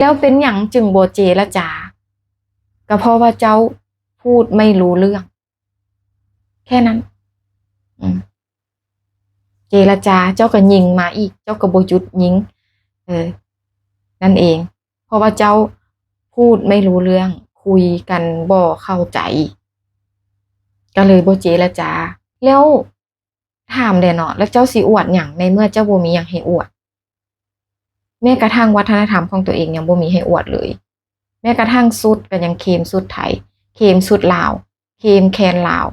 ແລ້ວເປັນຫຍັງຈຶ່ງບໍ່ເຈລະຈາ? ກໍເພາະວ່າເຈົ້າ พูดไม่รู้เรื่อง ແຄ່ນັ້ນ. ອືມ ເຈລະຈາ ເຈົ້າກໍຍິງມາອີກ ເຈົ້າກໍບໍ່ຢຸດຍິງ. ເອີ ນັ້ນເອງ ເພາະວ່າເຈົ້າ พูดไม่รู้เรื่อง ຄຸຍກັນບໍ່ເຂົ້າໃຈ ກໍເລີຍບໍ່ເຈລະຈາ. ແລ້ວ ຖາມແດ່ເນາະ ແລ້ວເຈົ້າຊິອວດຫຍັງ ໃນເມື່ອເຈົ້າບໍ່ມີຫຍັງໃຫ້ອວດ? ແມ້ກະທັ່ງວັດທະນະທຳຂອງໂຕເອງຍັງບໍ່ມີໃຫ້ອວດເລີຍ. ແມ້ກະທັ່ງຊຸດກໍຍັງເຄມຊຸດໄທ, ເຄມຊຸດລາວ, ເຄມແຄນລາວ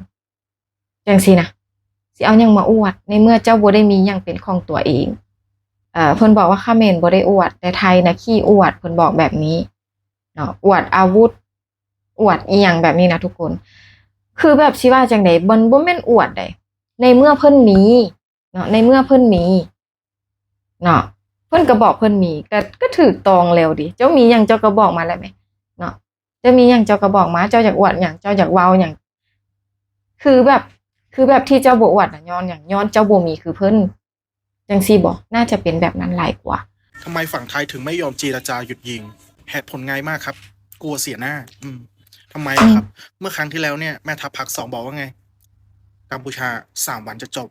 ຈັ່ງຊີ້ນະ. ຊິເອົາຫຍັງມາອວດ ໃນເມື່ອເຈົ້າບໍ່ໄດ້ມີຫຍັງເປັນຂອງຕົວເອງ? ເອີ ເພິ່ນບອກວ່າຂະເໝນບໍ່ໄດ້ອວດ ແຕ່ໄທນະຂີ້ອວດ ເພິ່ນບອກແບບນີ້ເນາະ. ອວດອາວຸດ ອວດອີ່ຫຍັງແບບນີ້ນະທຸກຄົນ. ຄືແບບຊິວ່າຈັ່ງໃດ? ມັນບໍ່ແມ່ນອວດໃດ ໃນເມື່ອເພິ່ນມີເນາະ ໃນເມື່ອເພິ່ນມີເນາະ ເພິ່ນກໍບອກເພິ່ນມີ ກໍ ກໍຖືກຕ້ອງແລ້ວເດ. ເຈົ້າມີຫຍັງເຈົ້າກໍບອກມາແລ້ວແມະເນາະ. ເຈົ້າມີຫຍັງເຈົ້າກໍບອກມາ ເຈົ້າຢາກອວດຫຍັງ ເຈົ້າຢາກເວົ້າຫຍັງ. ຄືແບບ ຄືແບບທີ່ເຈົ້າບໍ່ອວດນະ ຍ້ອນຫຍັງ? ຍ້ອນເຈົ້າບໍ່ມີຄືເພິ່ນ. ຈັ່ງຊີ້ບໍ? ໜ້າຈະເປັນແບບນັ້ນຫຼາຍກວ່າ. ทำไมฝั่งไทยถึงไม่ยอมเจรจาหยุดยิง? เหตุผลง่ายมากครับ กลัวเสียหน้า อืม ทำไมอะครับ เมื่อครั้งที่แล้วเนี่ย แม่ทัพภาคสองบอกว่าไง กัมพูชาสามวันจะจบ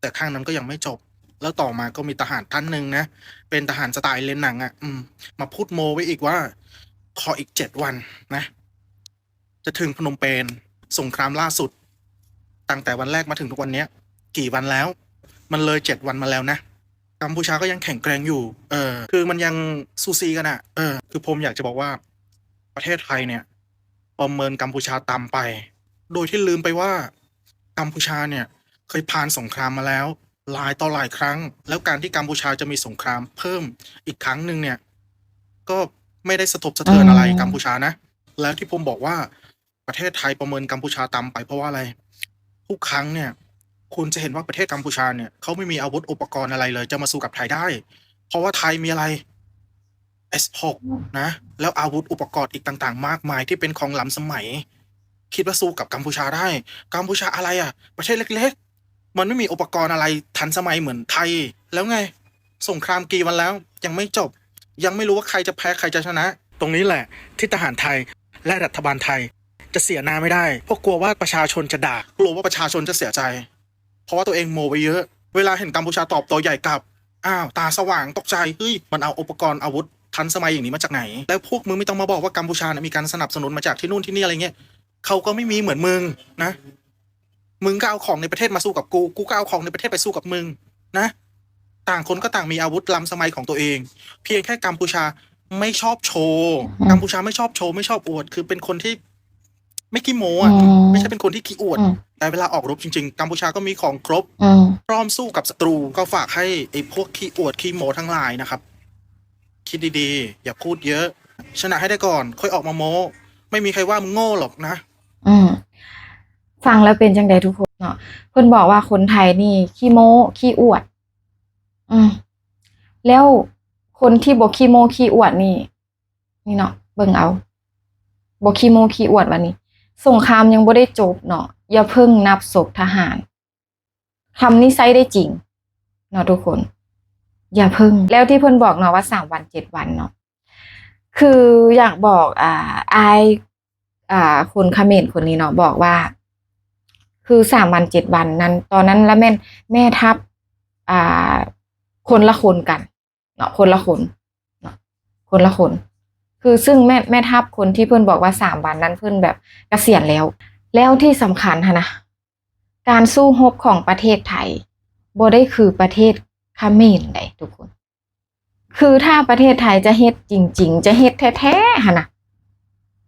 แต่ครั้งนั้นก็ยังไม่จบ แล้วต่อมาก็มีทหารท่านหนึ่งนะ เป็นทหารสไตล์เล่นหนังอะ อืม มาพูดโม้ไว้อีกว่า ขออีกเจ็ดวันนะ จะถึงพนมเปญ สงครามล่าสุด ตั้งแต่วันแรกมาถึงทุกวันเนี้ย กี่วันแล้ว มันเลยเจ็ดวันมาแล้วนะ กัมพูชาก็ยังแข็งแกร่งอยู่ เออ คือมันยังสูสีกันอะ เออ คือผมอยากจะบอกว่า ประเทศไทยเนี่ย ประเมินกัมพูชาต่ำไป โดยที่ลืมไปว่า กัมพูชาเนี่ย เคยผ่านสงครามมาแล้ว หลายต่อหลายครั้ง แล้วการที่กัมพูชาจะมีสงครามเพิ่มอีกครั้งหนึ่งเนี่ย ก็ไม่ได้สะทกสะเทือนอะไรกัมพูชานะ แล้วที่ผมบอกว่า ประเทศไทยประเมินกัมพูชาต่ำไปเพราะว่าอะไร ทุกครั้งเนี่ย คุณจะเห็นว่าประเทศกัมพูชาเนี่ย เขาไม่มีอาวุธอุปกรณ์อะไรเลย จะมาสู้กับไทยได้ เพราะว่าไทยมีอะไร เอสหก นะ แล้วอาวุธอุปกรณ์อีกต่างๆ มากมายที่เป็นของล้ำสมัย คิดว่าสู้กับกัมพูชาได้ กัมพูชาอะไรอะ ประเทศเล็กๆ มันไม่มีอุปกรณ์อะไรทันสมัยเหมือนไทย แล้วไง สงครามกี่วันแล้ว ยังไม่จบ ยังไม่รู้ว่าใครจะแพ้ใครจะชนะ ตรงนี้แหละที่ทหารไทยและรัฐบาลไทยจะเสียหน้าไม่ได้ เพราะกลัวว่าประชาชนจะด่า กลัวว่าประชาชนจะเสียใจ เพราะว่าตัวเองโม้ไว้เยอะ เวลาเห็นกัมพูชาตอบโต้ใหญ่กลับ อ้าว ตาสว่างตกใจ เฮ้ย มันเอาอุปกรณ์อาวุธทันสมัยอย่างนี้มาจากไหน แล้วพวกมึงไม่ต้องมาบอกว่ากัมพูชาเนี่ยมีการสนับสนุนมาจากที่นู่นที่นี่อะไรเงี้ย เขาก็ไม่มีเหมือนมึงนะ มึงก็เอาของในประเทศมาสู้กับกู กูก็เอาของในประเทศไปสู้กับมึงนะ ต่างคนก็ต่างมีอาวุธล้ำสมัยของตัวเอง เพียงแค่กัมพูชาไม่ชอบโชว์ อืม กัมพูชาไม่ชอบโชว์ ไม่ชอบอวด คือเป็นคนที่ไม่ขี้โม้อะ อืม ไม่ใช่เป็นคนที่ขี้อวด อืม แต่เวลาออกรบจริงๆ กัมพูชาก็มีของครบ อืม พร้อมสู้กับศัตรู ก็ฝากให้ไอ้พวกขี้อวดขี้โม้ทั้งหลายนะครับ คิดดีๆ อย่าพูดเยอะ ชนะให้ได้ก่อน ค่อยออกมาโม้ ไม่มีใครว่ามึงโง่หรอกนะ ອືມ ຟັງແລ້ວເປັນຈັ່ງໃດທຸກຄົນເນາະ? ເພິ່ນບອກວ່າຄົນໄທນີ້ຂີ້ໂມ້ຂີ້ອວດ ອືມ ແລ້ວຄົນທີ່ບໍ່ຂີ້ໂມ້ຂີ້ອວດນີ້ ນີ້ເນາະ ເບິ່ງເອົາ ບໍ່ຂີ້ໂມ້ຂີ້ອວດວ່ານີ້ ສົງຄາມຍັງບໍ່ໄດ້ຈົບເນາະ ຢ່າເພິ່ງນັບສົກທະຫານ. ຄຳນີ້ໃຊ້ໄດ້ຈິງເນາະທຸກຄົນ ຢ່າເພິ່ງ. ແລ້ວທີ່ເພິ່ນບອກເນາະວ່າສາມວັນເຈັດວັນເນາະ ຄືຢາກບອກ ອ່າ ອ້າຍ ອ່າ ຄົນຂະເໝນຄົນນີ້ເນາະ ບອກວ່າ ຄືສາມວັນເຈັດວັນນັ້ນ ຕອນນັ້ນລະແມ່ນແມ່ທັບ ອ່າ ຄົນລະຄົນກັນ ເນາະ ຄົນລະຄົນເນາະ ຄົນລະຄົນ ຄື ຊຶ່ງແມ່ ແມ່ທັບຄົນທີ່ເພິ່ນບອກວ່າສາມວັນນັ້ນ ເພິ່ນແບບກະສຽນແລ້ວ. ແລ້ວທີ່ສຳຄັນຫັ້ນນະ ການສູ້ຮົບຂອງປະເທດໄທບໍ່ໄດ້ຄືປະເທດຂະເໝນໃດທຸກຄົນ. ຄືຖ້າປະເທດໄທຈະເຮັດຈິງໆ ຈະເຮັດແທ້ໆຫັ້ນນະ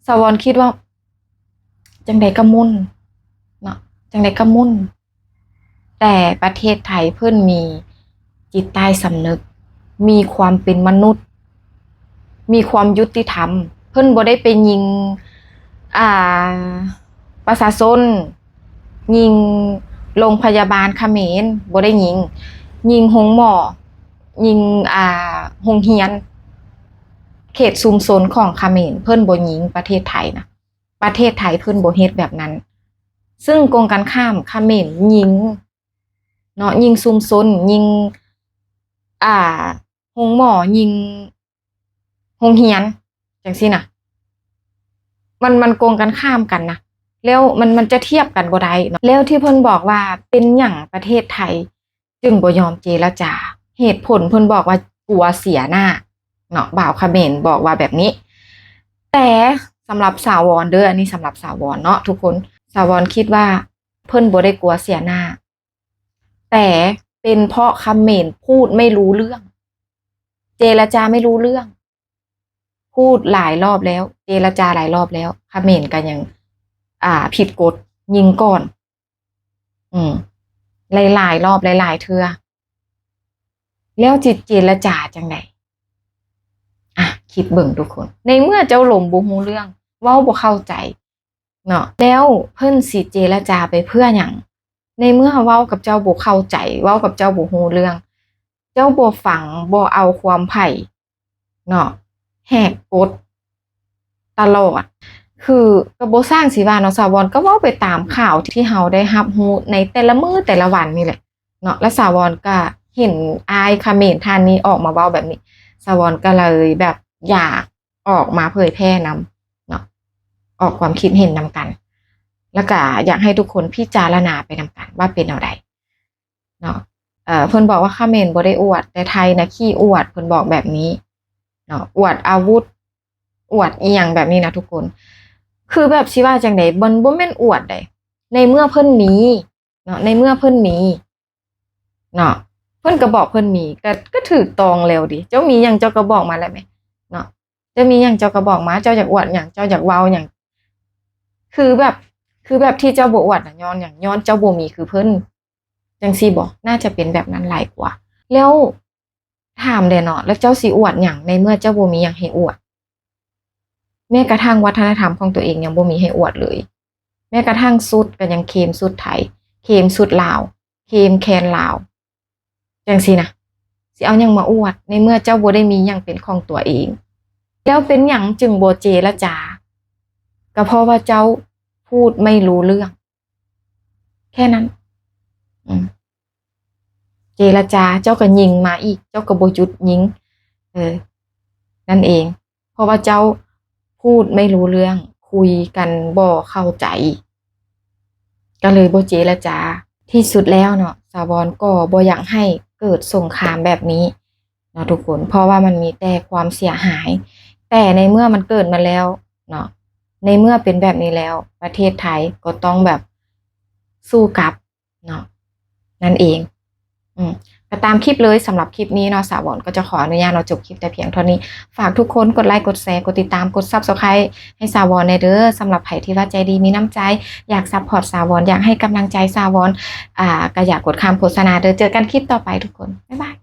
ສະຫວອນຄິດວ່າ ຈັ່ງໃດກໍໝຸ່ນເນາະ ຈັ່ງໃດກໍໝຸ່ນ ແຕ່ປະເທດໄທເພິ່ນມີຈິດໃຕ້ສຳນຶກ ມີຄວາມເປັນມະນຸດ ມີຄວາມຍຸຕິທຳ ເພິ່ນບໍ່ໄດ້ໄປຍິງ ອ່າ ປະຊາຊົນ ຍິງໂລງພະຍາບານຂະເໝນ ບໍ່ໄດ້ຍິງ ຍິງໂຮງໝໍ ຍິງ ອ່າ ໂຮງຮຽນ ເຂດຊຸມຊົນຂອງຂະເໝນ ເພິ່ນບໍ່ຍິງປະເທດໄທນະ ປະເທດໄທເພິ່ນບໍ່ເຮັດແບບນັ້ນ ຊຶ່ງກົງກັນຂ້າມ ຂະເໝນຍິງເນາະ ຍິງຊຸມຊົນ ຍິງ ອ່າ ໂຮງໝໍ ຍິງ ໂຮງຮຽນ ຈັ່ງຊີ້ນະ ມັນ ມັນກົງກັນຂ້າມກັນນະ ແລ້ວມັນ ມັນຈະທຽບກັນບໍ່ໄດ້ເນາະ. ແລ້ວທີ່ເພິ່ນບອກວ່າ ເປັນຫຍັງປະເທດໄທຈຶ່ງບໍ່ຍອມເຈລະຈາ? ເຫດຜົນເພິ່ນບອກວ່າ ກົວເສຍໜ້າເນາະ ບ່າວຂະເໝນບອກວ່າແບບນີ້. ແຕ່ສຳລັບສາວອນເດີ້ ອັນນີ້ສຳລັບສາວອນເນາະທຸກຄົນ, ສາວອນຄິດວ່າເພິ່ນບໍ່ໄດ້ກົວເສຍໜ້າ ແຕ່ເປັນເພາະຂະເໝນພູດໄມ່ຮູ້ເລື່ອງ ເຈລະຈາໄມ່ຮູ້ເລື່ອງ. ພູດຫຼາຍລອບແລ້ວ ເຈລະຈາຫຼາຍລອບແລ້ວ ຂະເໝນກໍຍັງ ອ່າ ຜິດກົດ ຍິງກ່ອນ ອືມ ຫຼາຍໆລອບ ຫຼາຍໆເທື່ອ ແລ້ວຊິເຈລະຈາຈັ່ງໃດ? ອ່ະ ຄິດເບິ່ງທຸກຄົນ ໃນເມື່ອເຈົ້າລົມບໍ່ຮູ້ເລື່ອງ ເວົ້າບໍ່ເຂົ້າໃຈ ເນາະ ແລ້ວເພິ່ນຊິເຈລະຈາໄປເພື່ອຫຍັງ? ໃນເມື່ອເວົ້າກັບເຈົ້າບໍ່ເຂົ້າໃຈ ເວົ້າກັບເຈົ້າບໍ່ຮູ້ເລື່ອງ ເຈົ້າບໍ່ຟັງ ບໍ່ເອົາຄວາມໃຜເນາະ ແຫກກົດຕະຫຼອດ. ຄືກໍບໍ່ຊ່າງຊິວ່າເນາະ ສາວອນກໍເວົ້າໄປຕາມຂ່າວທີ່ເຮົາໄດ້ຮັບຮູ້ໃນແຕ່ລະມື້ແຕ່ລະວັນນີ້ແຫຼະເນາະ ແລະສາວອນກໍເຫັນອ້າຍຂະເໝນທ່ານນີ້ອອກມາເວົ້າແບບນີ້ ສາວອນກໍເລີຍແບບຢາກ ອອກມາເຜີຍແຜ່ນຳເນາະ ອອກຄວາມຄິດເຫັນນຳກັນ ແລ້ວກະຢາກໃຫ້ທຸກຄົນພິຈາລະນາໄປນຳກັນວ່າເປັນແນວໃດເນາະ. ເອີ ເພິ່ນບອກວ່າຂະເໝນບໍ່ໄດ້ອວດ ແຕ່ໄທນະຂີ້ອວດ ເພິ່ນບອກແບບນີ້ເນາະ ອວດອາວຸດ ອວດອີ່ຫຍັງແບບນີ້ນະທຸກຄົນ. ຄືແບບຊິວ່າຈັ່ງໃດ ມັນບໍ່ແມ່ນອວດໃດ ໃນເມື່ອເພິ່ນມີເນາະ ໃນເມື່ອເພິ່ນມີ ເນາະ ເພິ່ນກໍບອກເພິ່ນມີ ກໍ ກໍຖືກຕ້ອງແລ້ວເດ ເຈົ້າມີຫຍັງເຈົ້າກໍບອກມາແຫຼະແມະເນາະ ເຈົ້າມີຫຍັງເຈົ້າກໍບອກມາ ເຈົ້າຢາກອວດຫຍັງ ເຈົ້າຢາກເວົ້າຫຍັງ ຄືແບບ ຄືແບບທີ່ເຈົ້າບໍ່ອວດນະ ຍ້ອນຫຍັງ? ຍ້ອນເຈົ້າບໍ່ມີຄືເພິ່ນ ຈັ່ງຊີ້ບໍ? ໜ້າຈະເປັນແບບນັ້ນຫຼາຍກວ່າ. ແລ້ວ ຖາມແດ່ເນາະ ແລ້ວເຈົ້າຊິອວດຫຍັງ ໃນເມື່ອເຈົ້າບໍ່ມີຫຍັງໃຫ້ອວດ? ແມ້ກະທັ່ງວັດທະນະທຳຂອງຕົວເອງຍັງບໍ່ມີໃຫ້ອວດເລີຍ ແມ້ກະທັ່ງຊຸດກໍຍັງເຄມຊຸດໄທ ເຄມຊຸດລາວ ເຄມແຄນລາວ ຈັ່ງຊີ້ນະ ຊິເອົາຫຍັງມາອວດ ໃນເມື່ອເຈົ້າບໍ່ໄດ້ມີຫຍັງເປັນຂອງຕົວເອງ? ແລ້ວເປັນຫຍັງຈຶ່ງບໍ່ເຈລະຈາ? ກໍເພາະວ່າເຈົ້າພູດໄມ່ຮູ້ເລື່ອງ ແຄ່ນັ້ນ ອືມ ເຈລະຈາ ເຈົ້າກໍຍິງມາອີກ ເຈົ້າກໍບໍ່ຢຸດຍິງ ເອີ ນັ້ນເອງ ເພາະວ່າເຈົ້າພູດໄມ່ຮູ້ເລື່ອງ ຄຸຍກັນບໍ່ເຂົ້າໃຈ ກໍເລີຍບໍ່ເຈລະຈາ. ທີ່ສຸດແລ້ວເນາະ ສາວອນກໍບໍ່ຢາກໃຫ້ເກີດສົງຄາມແບບນີ້ເນາະທຸກຄົນ ເພາະວ່າມັນມີແຕ່ຄວາມເສຍຫາຍ ແຕ່ໃນເມື່ອມັນເກີດມາແລ້ວເນາະ ໃນເມື່ອເປັນແບບນີ້ແລ້ວ ປະເທດໄທກໍຕ້ອງແບບສູ້ກັບ ເນາະ ນັ້ນເອງ ອືມ ກໍຕາມຄລິບເລີຍ. ສຳລັບຄລິບນີ້ເນາະ ສາວອນກໍຈະຂໍອະນຸຍາດເນາະ ຈົບຄລິບແຕ່ພຽງເທົ່ານີ້. ຝາກທຸກຄົນກົດໄລ ກົດແຊ ກົດຕິດຕາມ ກົດ Subscribe ໃຫ້ສາວອນແດ່ເດີ. ສຳລັບໃຜທີ່ວ່າໃຈດີມີນ້ຳໃຈ ຢາກ support ສາວອນ ຢາກໃຫ້ກຳລັງໃຈສາວອນ ອ່າ ກໍຢ່າກົດຂ້າມໂຄສະນາເດີ. ເຈີກັນຄລິບຕໍ່ໄປທຸກຄົນ ບາຍບາຍ.